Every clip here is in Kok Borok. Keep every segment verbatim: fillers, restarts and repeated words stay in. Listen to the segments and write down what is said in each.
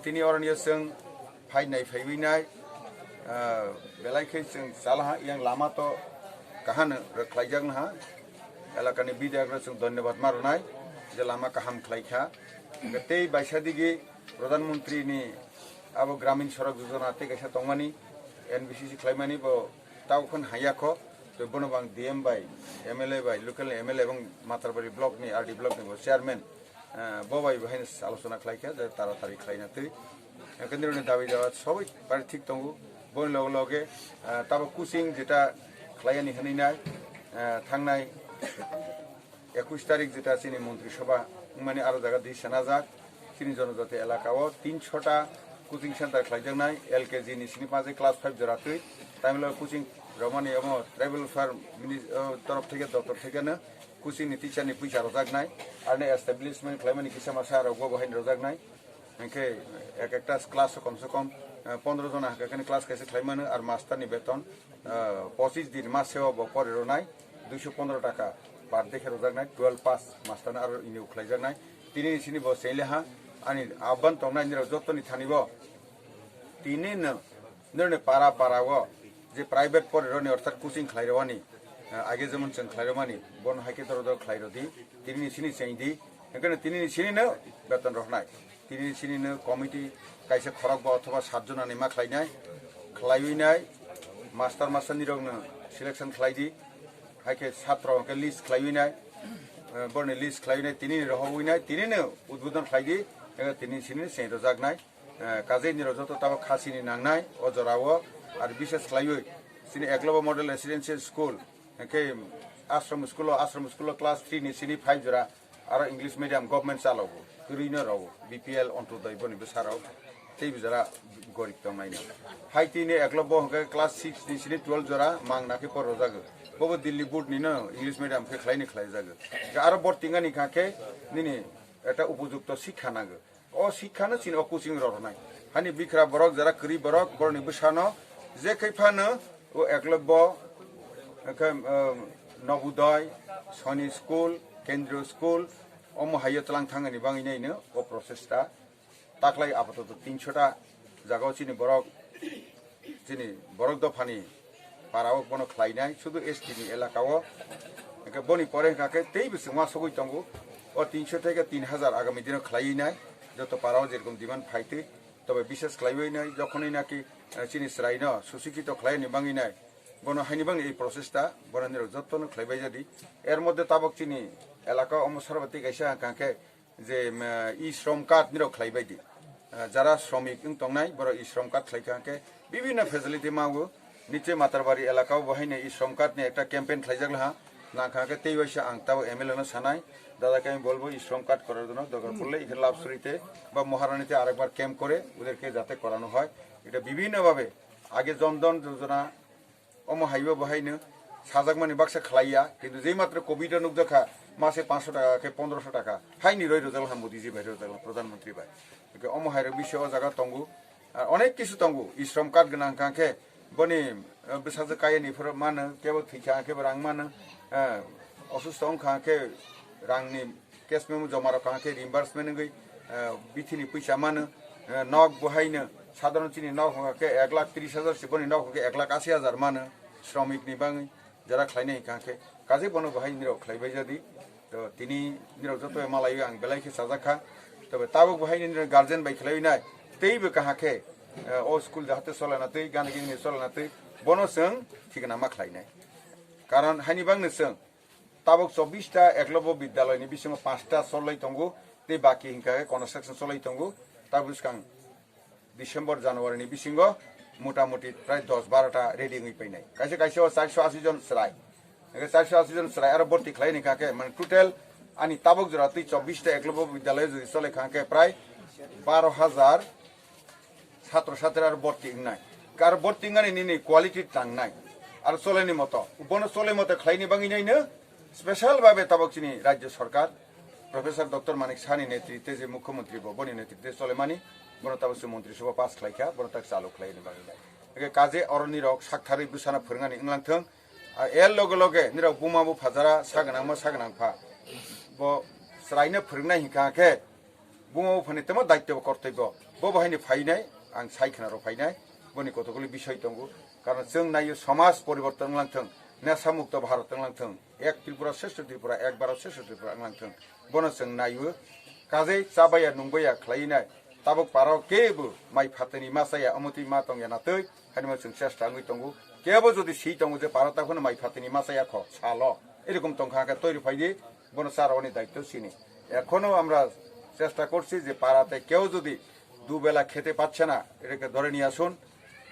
Tini oroni chwng phai nai phaiwi nai, ah, belai khe chwng chalaha yang lama to kahano rwkhlaijak naha. Elakani bidhayakrok chwng dhonyobad ma rwnai je lama kaham khlai kha. Hwnkhe tei baisa digi Pradhan Mantri ni abo Gramin Sadak Yojana tei kaisa tongmani N B C C khlaimani bo tao khon haya kho. Tei bono bang D M bai, M L A bai, local M L A ebong Matarbari block ni, R D block ni bo chairman, eh, bo bai bo haino alochona khlai kha je taratari khlaina twi. Hwnkhe nini dabi dawa sobai pari thik tongo. Boni loge loge, eh, tabo coaching jeta khlaiyani hwnwi nai, eh, thangnai ekush tarik jeta chini Montri Sabha wngmani aro jaga di sanajak. Chini jonojati elaka o tin sota coaching center khlaijaknai, L K G ni sini paje class five jora twi. Tamilo coaching romani omo tribal welfare mini, o, torof theke, doptor theke no coaching ni teacher ni puisa rojaknai. Arni establishment khlaimani kisa masa rok bo bohaini rojaknai. Hwnkhe ek ekta class o komse kom, eh, pondro jona hwnkhe class kaisa khlaimano, ar master ni beton, eh, pochis din maseo bo pori rwnai, duiso pondro taka per day khe rwjaknai, twelve pass master no aro ini khlaijaknai. Tini sini bo chengli ha, ani aban tongnai nirok jotoni thani bo. Tini no, nirokni para para o je private pori roni orthat coaching khlai rwani, eh, age jemon chwng khlai rwmani, bono hai khe doro doro khlai rwdi, tini sini chengdi, hwnkhe tini sini no beton rwnai. Tini sini no committee kaisa khorok ba othoba sat jona ni ma khlainai, khlaiwi nai, master master ni rok no selection khlai di, hai khe satro hwnkhe list khlaiwi nai, eh, borni list khlaiwi nai, tini ni rohorwi nai, tini no udbodon khlai di, eh, tini sini no cheng rwjak nai, eh, kajei ni rok joto tabo khasi ni nang nai o jora o, ar bishes khlaiwi sini Eklavya Model Residential School, hwnkhe ashram school o, ashram school o class three ni sini five jora, aro English medium government chalo bo, kwrwi no rw, B P L, Antyodoi boni bwsa rok, tei bwsa rok gorib tongnai no. Hai tini Eklavya hwnkhe class six ni sini twelve jora mang na khe por rwjago. Bobo Delhi board ni no English medium khe khlai ni khlai jago. Aro bor tingani kha khe nini eta upojukto sikha nago. O sikha no chini o coaching rok rwnai. Hani bikra borok, jara kwrwi borok, borokni bwsano je khai phano o Eklavya, hwnkhe, um, Navodaya, Sainik School, Kendriya School, omo haio tlang thangani bangwi naino o process ta taklai apatot tin sota jaga o chini borok, chini borok dophani para o bono khlainai, sudu S T ni elaka o. Hwnkhe boni pore hwnkha khe teibo chwngma sogwi tongo. O tin sota theke tin hazar agami dino khlaiwi nai, joto para o jerokom demand phaitwi, tobe bishes khlaiwi nai, jokhonwi naki, eh, chini chwraino susikhito khlaini bangwi nai, bono haini bangni ei process ta, bono nirok jotono khlaibai jadi. Er moddhe tabok chini elaka o omo sarbatwi kaisa hwnkha khe, je, um, e-shram card nirok khlai bai di. Uh, jara shramik wng tongnai, borok e-shram card khlai kha khe bibhinno facility mago. Niche Matarbari elaka o bo haino e-shram card ni ekta campaign khlaijak laha. Nang kha khe tei waisa ang tabo M L A no sanai, dada ke ami bolbo e-shram card korar jono dorkar porle ekhane Lapsuri te ba Maharani te arekbar camp kore, oderke jate korano hoy. Eta bibhinno bhabe age Jan Dhan Yojana, omo haibo bo haino sajakmani baksa khlaiya, kintu jei matra covid o nukjakha, mase panchsho taka khe pondroso taka, haini roi rwjak laha Modiji bai, rwjak laha Pradhan Mantri bai. Hwnkhe omo hairok bisio o jaga tongo. Ar onek kisu tongo, e-shram card gwnang hwnkha khe boni, eh, bwsajwk kaya ni phuru mano, kebo thwikha khe bo rang mano, eh, osusto wngkha khe rangni cash memo joma rok kaham khe reimbursement wngwi, eh, bithini puisa mano, eh, nok bo haino sadharon chini nok hwnkha khe ek lakh tris hajar se, boni nok hwnkha khe ek lakh asi hajar mano, shramik ni bangwi jara khlainai hwnkha khe, kajei bono bo hai nirok khlai bai jadi. To tini nirok joto malaiwi ang belai khe chajak kha, tobe tabuk bo hai nirok guardian bai khlaiwi nai, teibo kaham khe, eh, o school jahate cholana twi, gana gini cholana twi, bono chwng thikna ma khlainai. Karon haini bangni chwng tabuk chobbish ta Eklavya Vidyalaya ni bisingo panchta cholai tongo, tei baki hwnkha khe construction cholai tongo. Tabuk bwskang December, January ni bisingo mota moti prai dos baro ta ready wngwi painai. Kaisa kaisa o charso asi jon chwrai. Hwnkhe charso asi jon chwrai aro borti khlai ni kha khe, mane total ani tabuk jora twi chobbish ta Eklavya Vidyalaya jodi cholai kha khe prai baro hajar satro satri aro borti wngnai. Kar borti wngnani nini quality tangnai. Aro cholaini moto. Bono cholai moto khlaini bangwi naino special babe tabok chini Rajya Sarkar, Professor Doctor Manik Sahani netritwe je Mukhyamantri bo, boni netritwe cholemani, bono tabok se Montri Sabha pass khlaikha, bono tak chalu khlaini bangwi nai. Hwnkhe kaje oroni rok saktharwi bwsano phwrwngnani wnglang thwng. Ar er loge loge nirok buma bupha jara sagwnangma sagwnang pha. Bo chwraino phwrwngnai hinkha khe, buma buphani tamo daityo bo kortoi bo. Bo bahai ni phainai, ang sai khna rok phainai, boni kotokoli bisoi tongo. Karon chwng naio somaj poriborton wnglang thwng, nesa mukto Bharat wnglang thwng, ek Tripura, shreshto Tripura, ek Bharat, shreshto Tripura wnglang thwng. Bono chwng naio, kajei chabaya nungbaya khlai nai, tabuk parao kebo mai phatani ma chaya, omotwi ma tongya na twi, hanima chwng chesta wngwi tongo. Kebo jodi si tongo je parao takhwno mai phatani ma chaya kho, salo, erokom tongkha khe toiri phaidi, bono charwani daitto sini. Ekhono amra chesta korchi je parate keo jodi dubela khete pachche na, etake dhore niye asun,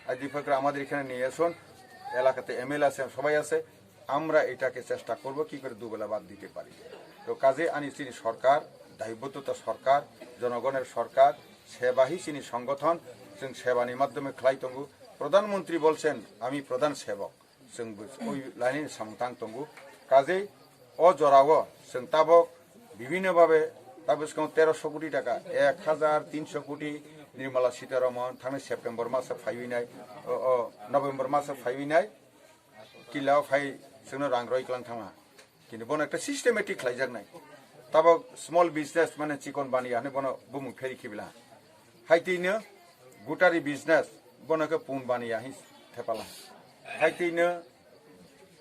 aji phakra amader ekhane niye asun, elakate M L A আছে, সবাই আছে, আমরা এটাকে চেষ্টা করব কি করে দুবেলা ভাত দিতে পারি। তো কাজে আনি চিনি সরকার, দায়বদ্ধতা সরকার, জনগণের সরকার, সেবাহী চিনি সংগঠন, जों সেবানি মাধ্যমে khlai tongo। প্রধানমন্ত্রী বলছেন আমি প্রধান সেবক। Chwng bo oi lainani samung tang tongo. Kajei o jorao chwng tabok bibhinno bhabe tabok swkang terosho koti taka, ek hajar tinsho koti Nirmala Sitharaman thangnai September maso phaiwi nai, o, o, November maso phaiwi nai, kila o phai chwngno rang roi klang thangma. Kintu bono ekta systematic khlaijaknai. Tabok small business mane chikon baniya hinwi bono bumung pheri khibila. Haitino gutari business bono khe pun baniya hin thepala. Haitino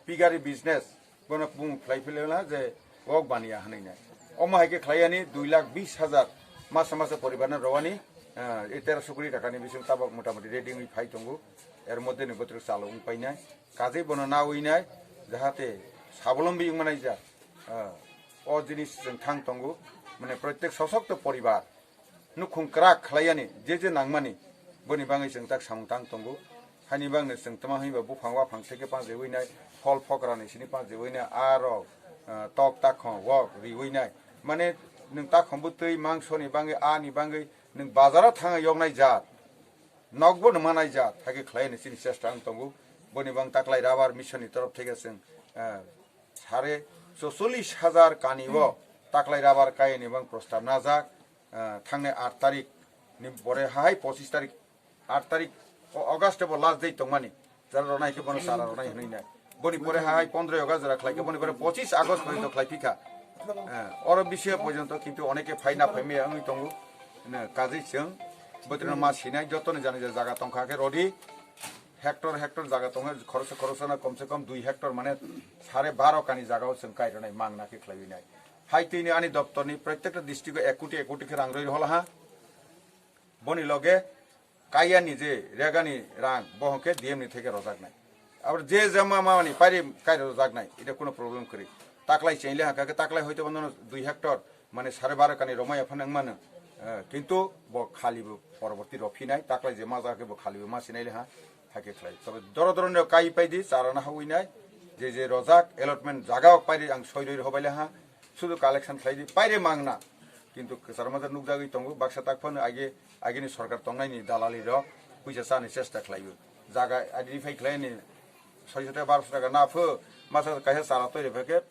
pigari business bono pun khlai philala je wok baniya hinwi nai. Omo hai khe khlaiyani dui lakh bis hajar masa masa poribarno rowani, eh, e terosho koti takani bising tabok motamoti ready wngwi phai tongo. Er moddhe ni botrok chalo wng painai. Kajei bono nawi nai jahate sabolombi wngmanai ja. Eh, o jinis chwng thang tongo. Mane protek sosokto poribar nukhung kwrak khlaiyani je je nangmani, boni bagwi chwng tak samung tang tongo. Haini bagwi chwng tma hwnba buphang waphang theke panjewi nai, phol phokra ni sini panjewi nai, aro, ah, tok takhong wok riwi nai. Mane nwng takhong bwtwi mangsoni bagwi, ani bagwi nwng bazaro thangwi yoknai jat, nokbo nw manai jat, hakhe khlaiyani chini chesta wng tongo. Boni bang taklai rubber mission ni torof theke chwng, ah, sare chocholish hajar kani o taklai rubber kayani bang prostab najak. Ah, thangnai aat tarik ni pore hai pochis tarik, aat tarik o August bo last date tongmani, jara rona hike bono sara rona hinwi nai. Boni pore hai pondroi August jora khlai khe, boni pore pochis August porjonto khlai phikha. Ah, oro bisi porjonto kintu oneke phai na phai me wngwi tongo. Na, kajei chwng botrino ma sinai, joto ni jani je jaga tongkha khe rodi hector hector jaga tongkha, khorosa khorosa na komse kom dui hector, mane sare baro kani jaga o chwng kai ronai mangna khe khlaiwi nai. Hai tini ani doptor ni protekta district o ek koti ek koti khe rang roi hola ha. Boni loge kayani je regani rang, bo hwnkhe D M ni theke rojaknai. Abar je jama mani pairi kai rojaknai, eta kuno problem kwrwi. Taklai chengle hakha khe taklai hoito bono dui hector, mane sare baro kani romaya phano wngmano. Eh, kintu bo khali bo poroborti rw phinai, taklai je ma jaga khe bo khali bo ma sinai le ha, hakhe khlai. Tobe doro doro no kai paidi, charana hawi nai, je je rojak, allotment jaga ok pairi ang soi roi hobai le ha, sudu collection khlai di, paire mangna. Kintu kwcharo majar nukjagwi tongo, baksa tak phano age, ageni sorkar tongnaini dalali rok puisa chani chesta khlaio. Jaga identify khlaini soiso taka barso taka na pho, masa kaisa chara twi rw khe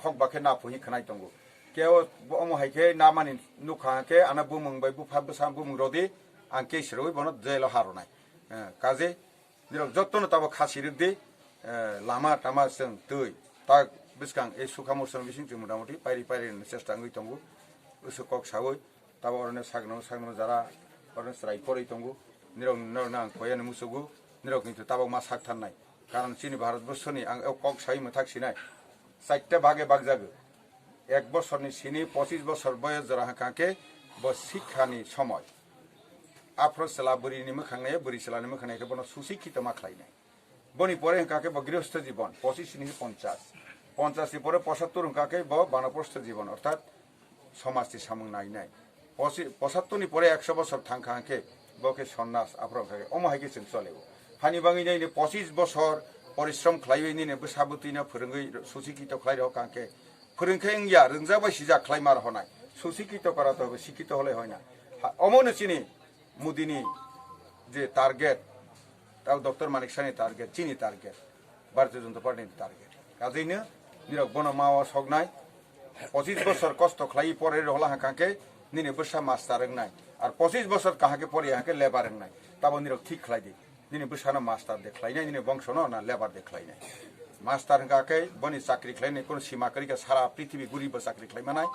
khok ba khe na pho hi khnai tongo. Keo bo omo hai khe na mani nukha khe ana bumung bai bupha bwsa bumung rodi ang case rwi bono jail o ha rwnai. Eh, kaje Nirok jotono tabo khasi rwk di, eh, lama tama chwng twi tak bwskang ei sukha mosong bising chwng motamoti pairi pairi rwna chesta wngwi tongo. Usuk kok sawi tabo oroni sakno sakno jara oroni chwrai porwi tongo. Nirok norokno ang koyani musugo, nirok hintu tabok ma sak tharnai. Karon chini Bharat borsoni ang o kok sawi mwthak sinai. Chaita bage bagjago. Ek bosorni sini pochis bosor boyos jora hwnkha khe bo sikhani somoi. Aphro chwla bwrwini mwkhang nai, bwrwi chwlani mwkhang nai khe bono susikhito ma khlainai. Boni pore hwnkha khe bo grihosto jibon, pochis ni ponchas. Ponchas ni pore posattur hwnkha khe bo banaprosto jibon, orthat somajni samung nainai. Posi-, posattur ni pore ekso bosor thangkha hwnkhe bo khe sonnas aphro hwnkha khe omo hai khe chwng chole o. Hani bagwi nai ni pochis bosor porishrom khlaiwi nini bwsa bwtwino phwrwngwi susikhito khlai rok hwnkha khe phwrwng khe wngya, rwngjak bai sijak khlai mar honai. Susikhito kora to sikkhito hole hoina. Ha, omo no chini Modi ni je target, tao Doctor Manik Saha ni target, chini target, Bharatiya Janata Party ni target. Kajeino nirok bono ma o soknai, pochis bosor kosto khlai pore rohla hwnkha khe nini bwsa master wngnai. Ar pochis bosor kaham khe pore hwnkha khe labour wngnai. Tabo nirok thik khlai di. Nini bwsano master de khlainai, nini bongsono na labour de khlainai. Master hwnkha khe boni chakri khlainai, kono sima kwrwi khe sara prithibi guri bo chakri khlai manai.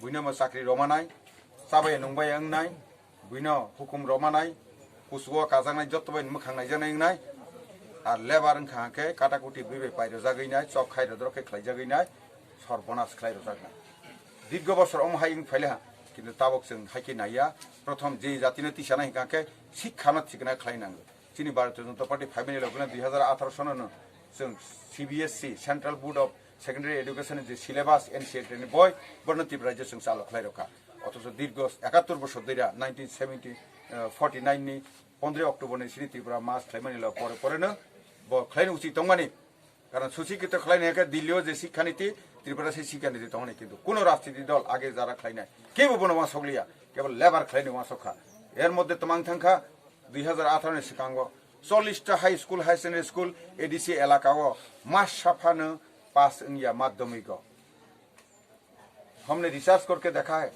Buino bo chakri rw manai. Chabai nungbai wngnai. Buino hukum romanai, kusugo kajaknai, jotto bai mwkhang naijaknai wngnai. Ar lebar wngkha hwnkhe katakuti bui bai pairojagwi nai, chok khai rodrok khe khlaijagwi nai, sorbonas khlai rojaknai. Dirgo bosor omo hai wng phaile ha, kintu tabok chwng hai khe naiya. Prothom je jatino tisanai hwnkha khe sikhano thikna khlai nango. Chini Bharatiya Janata Party phaimani logino dui hazar atharo sono no chwng C B S E, Central Board of Secondary Education ni je syllabus N C E R T ni boi, borno Tripura rajyo chwng chalo khlai rokha. Othocho dirgo ekattor bosor dira nineteen seventy, eh, forty nine ni pondroi October ni sini Tripura mas khlaimani lo pore pore no bo khlaini uchi tongmani. Karon susi kito khlaini hwnkhe Delhi o je sikha niti, Tripura se sikha niti tongmani, kintu kuno rajniti dol age jara khlainai kebo bono wasokliya, kebo lebar khlaini wasokha. Er moddhe tomang thangkha dui hazar atharo ni swkango chollish ta high school, high secondary school, A D C elaka o mas saphano pass wngya madhyamik o. हमने रिसर्च करके देखा है,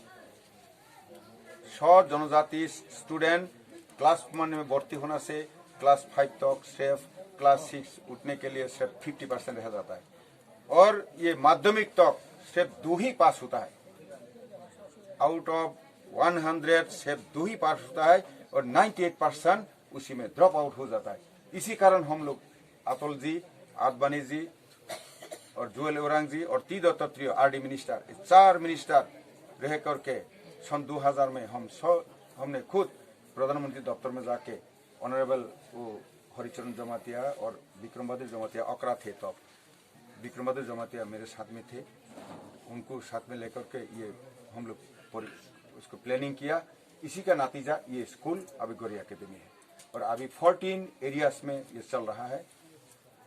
सौ जनजाति student class one में भर्ती होना से क्लास फ़ाइव तक सिर्फ क्लास सिक्स उठने के लिए सिर्फ फिफ्टी परसेंट रह जाता है, और ये माध्यमिक तक सिर्फ दो ही पास होता है। आउट ऑफ वन हंड्रेड सिर्फ दो ही पास होता है और नाइंटी एट परसेंट उसी में ड्रॉप आउट हो जाता है। इसी कारण हम लोग अटल जी, आडवाणी जी और जुएल ओरांग जी और टी दत्तात्रेय आरडी मिनिस्टर, ये चार मिनिस्टर रह करके सन दो हज़ार में हम स-, हमने खुद प्रधानमंत्री दफ्तर में जाके ऑनरेबल वो हरिचरण जमातिया और विक्रम बहादुर जमातिया अकरा थे तब। विक्रम बहादुर जमातिया मेरे साथ में थे, उनको साथ में लेकर के ये हम लोग परि-, उसको प्लानिंग किया। इसी का नतीजा ये स्कूल अभी गौरी एकेडमी है और अभी फोर्टीन एरियाज में ये चल रहा है।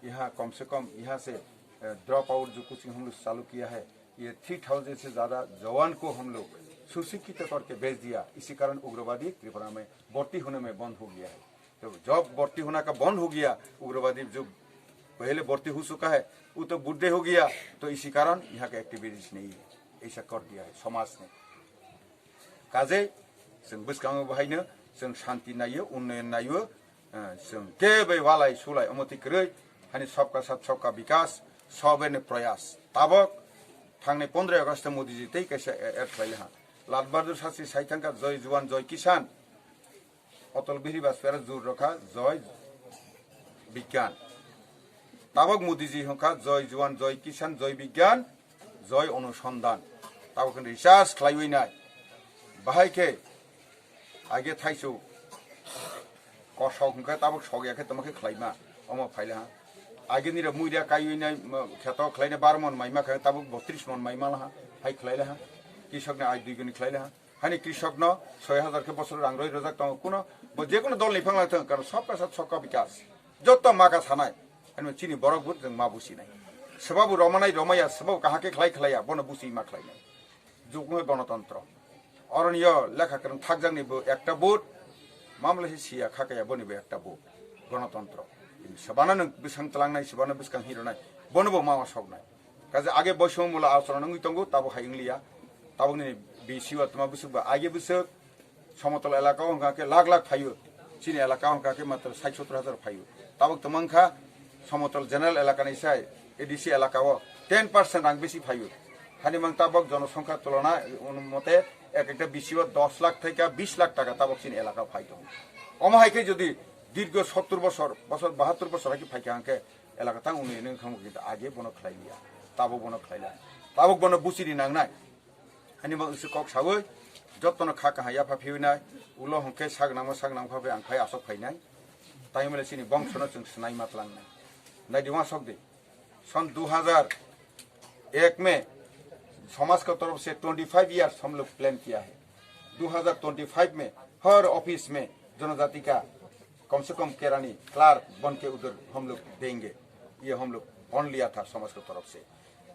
यहाँ कम से कम यहाँ से, अ, ड्रॉप आउट जो कुछ हम लोग चालू किया है, ये थ्री थाउजेंड से ज़्यादा जवान को हम लोग सुशिक्षित करके भेज दिया। इसी कारण उग्रवादी त्रिपुरा में भर्ती होने में बंद हो गया है। तो जब भर्ती होना का बंद हो गया, उग्रवादी जो पहले भर्ती हो चुका है, वो तो बुड्ढे हो गया, तो इसी कारण यहाँ का एक्टिविटीज नहीं है, ऐसा कर दिया है समाज ने। Kaje, chwng bwskango bo haino chwng shanti naiyo, unnoyon naiyo, eh, chwng kebo walai sulai omo twi kwrwi, hani sabka saath sabka bikas, sabene prayas. Tabok thangnai pondroi August Modi ji tei kaisa, eh, ad khlai laha. Lal Bahadur Shastri sai thangkha, "Jai Jawan, Jai Kisan." Atal Bihari Vajpayee aro jur rokha, "Jai Bigyan." Tabok Modi ji hwnkha, "Jai Jawan, Jai Kisan, Jai Bigyan, Jai Onusandhan." Tabok hwn research khlaiwi nai. Bahai khe age thaisu kosok hwnkhe tabok sok ya khe tamo khe khlaima, omo phai laha. Age nira muiria kaiwi nai, kheto khlaina bar mon maima khe tabok botris mon maima laha, hai khlai laha. Kisok ni ai dui guni khlai laha. Hani krishok no soi hajar khe bosor rang roi rojak tongo kuno, bo je kono dol ni phang lang thung, karon sabka saath sabka bikas. Jotto maka sanai, hani chini borok bo jwng ma businai. Swbabu romanai romaya, swbabu kaham khe khlai khlaiya, bono busi ma khlainai. Jukno gonotontro. Oroniyo lekha kwrwng thakjakni bo ekta vote, mamla se siya khakaya boni bo ekta vote. Gonotontro. Swbano nwng bwsang tlangnai, swbano bwskang hironai, bono bo ma soknai. Kaje age boisong mula asoron wngwi tongo, tabuk hai wngliya. Tabukni B C o tma bwswk ba age bwswk somotol elaka o hwnkha khe lakh lakh phaio. Chini elaka o hwnkha khe matro sait sottor hajar phaio. Tabuk tma wngkha somotol general elaka ni sai A D C elaka o ten percent rang besi phaio. Hani mang tabuk jonosongkha tulona mote ek ekta B C o dos lakh theka bis lakh taka tabuk chini elaka o phai tongo. Omo hai khe jodi dirgo sottor bosor, bosor bahattor bosor hai khe phai kha hwnkhe elaka tang wngnai nang khamung kintu age bono khlai liya, tabuk bono khlai la, tabuk bono buchiri nangnai. Ani bo usu kok sawi, jottono kha kaha yapha phiwi nai, ulo hwnkhe sak nangma sak nangma phabai ang phai asok phainai. Taimale chini bongsono chwng swnai ma tlangnai. Nai di uansok di. Son दो हज़ार एक में समाज का तरफ से twenty five years हम लोग प्लान किया है। दो हज़ार ट्वेंटी फ़ाइव में हर ऑफिस में जनजाति का कम से कम केरानी क्लार्क बन के उधर हम लोग देंगे, ये हम लोग बन लिया था समाज की तरफ से।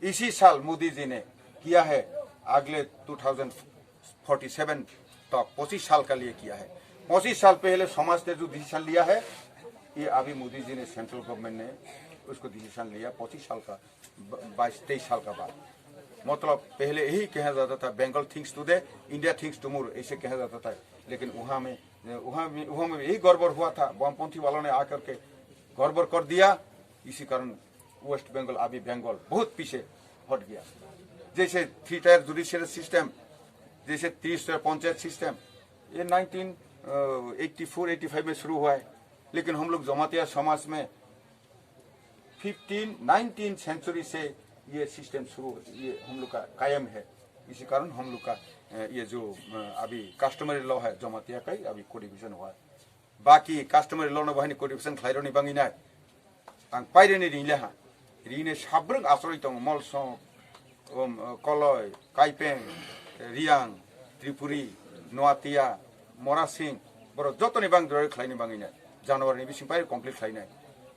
इसी साल मोदी जी ने किया है, अगले टू थाउजेंड फोर्टी सेवन तक पच्चीस साल का लिए किया है। पच्चीस साल पहले समाज ने जो डिसीजन लिया है, ये अभी मोदी जी ने, सेंट्रल गवर्नमेंट ने उसको डिसीजन लिया पच्चीस साल का, बाईस तेईस साल का बाद। मतलब पहले यही कहा जाता था, Bengal thinks today, India thinks tomorrow, ऐसे कहा जाता था। लेकिन वहाँ में, वहाँ में, वहाँ में यही गड़बड़ हुआ था, वामपंथी वालों ने आकर के गड़बड़ कर दिया। इसी कारण वेस्ट बंगाल अभी बंगाल बहुत पीछे हट गया। जैसे थ्री टायर जुडिशियल सिस्टम, जैसे त्रिस्तरीय पंचायत सिस्टम, ये nineteen eighty four eighty five में शुरू हुआ है, लेकिन हम लोग जमातिया समाज में फिफ्टीन नाइनटीन सेंचुरी से ये सिस्टम शुरू, ये हम लोग का कायम है। इसी कारण हम लोग का अ, ये जो अ, अभी कस्टमरी लॉ है जमातिया का ही अभी कोडिफिकेशन हुआ है। बाकी कस्टमरी लॉ न बहानी कोडिफिकेशन खलाइरनी बांगी ना। Ang paireni ringleha. Ringni sabrwng achorwi tongo, Molsong, um, Koloi, Kaipeng, Riang, Tripuri, Noatia, Morasing, borok jotoni bang doroi khlaini bangwino January ni bising pairo complete khlainai.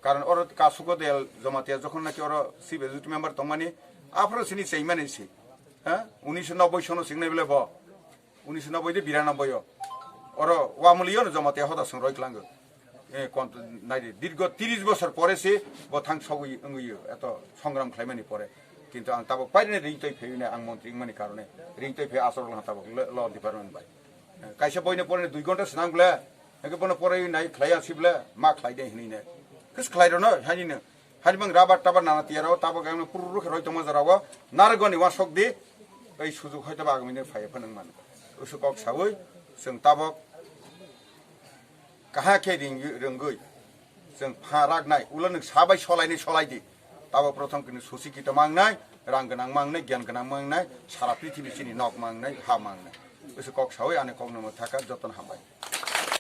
Karon oro Kasugo Del Jamatia jokhon naki oro chief executive member tongmani, aphuru sini chaimani si. Ha? Unisho nobboi sono singnai bole bo. Unisho nobboi de biranoboi o. Oro Wamuli ono Jamatia hoda song roi klango. E, kon-, naidi, dirgo tiris bosor pore se bo thang sogwi wngwi eto songram khlaimani pore. Kintu ang tabok pairene ringtoi pheyune ang montri wngmani karone ringtoi phey asok lang tabok le-, law department bai. E, kaisa boino porene dui gonta swnam ble, hake bono porei nai khlaiya sible ma khlai de hinine. Kis khlai rono, hanine. Hani bang rabar tabar nana tiyaro, tabok ang pururu khe roi tongma jora o, nargoni wasok di, ei sujuk hoito ba agmine phai phano wng mano. Usu kok sawi, chwng tabok kaha khe ring-, rwngwi, chwng pha raknai, ulo nwng sabai solaini solai di. Tabok prothom kini susi kito mangnai, rang gwnang mangnai, gyan gwnang mangnai, sara prithibi chini nok mangnai, ha mangnai. Usu kok sawi ani kok namo thaka jotono hambai.